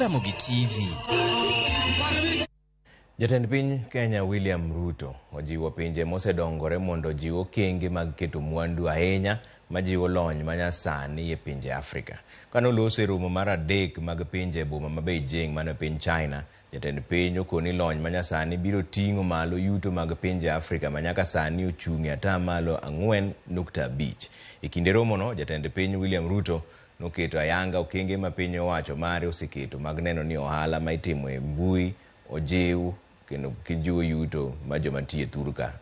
Ramogi TV. Jatend piny Kenya William Ruto ojiwo pinje mosedongore mondo ojiw okenge mag keto mwandu ahinya majiwo lony manyasani e pinje Afrika. Kane oloso e romo mar adek mag pinje e boma ma Beijing mano e piny China, jatend piny okoni lony manyasani biro ting'o malo yuto mag pinje Afrika ma nyaka sani ochung' e atamalo 4.5. E kinde romono, jatend piny William Ruto noketo ayanga okenge ma piny owacho mare oseketo mag neno ni ohala ma itimo e mbui ojiw kendo kijiwo yuto ma joma tiyo e thurka.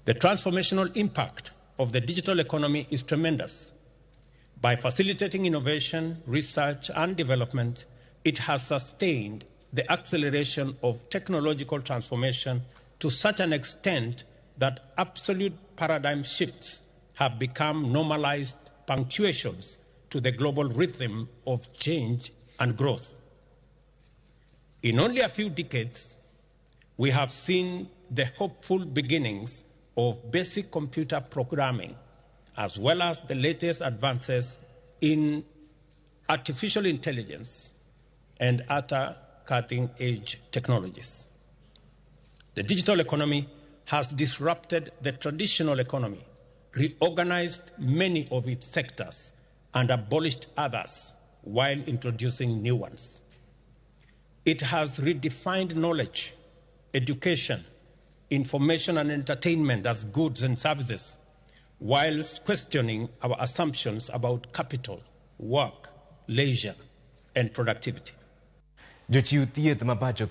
The transformational impact of the digital economy is tremendous. By facilitating innovation, research, and development, it has sustained the acceleration of technological transformation to such an extent that absolute paradigm shifts have become normalized punctuations to the global rhythm of change and growth. In only a few decades, we have seen the hopeful beginnings of basic computer programming, as well as the latest advances in artificial intelligence and other cutting edge technologies. The digital economy has disrupted the traditional economy, reorganized many of its sectors, and abolished others while introducing new ones. It has redefined knowledge, education, information, and entertainment as goods and services, whilst questioning our assumptions about capital, work, leisure, and productivity. Jochiw thieth ma pacho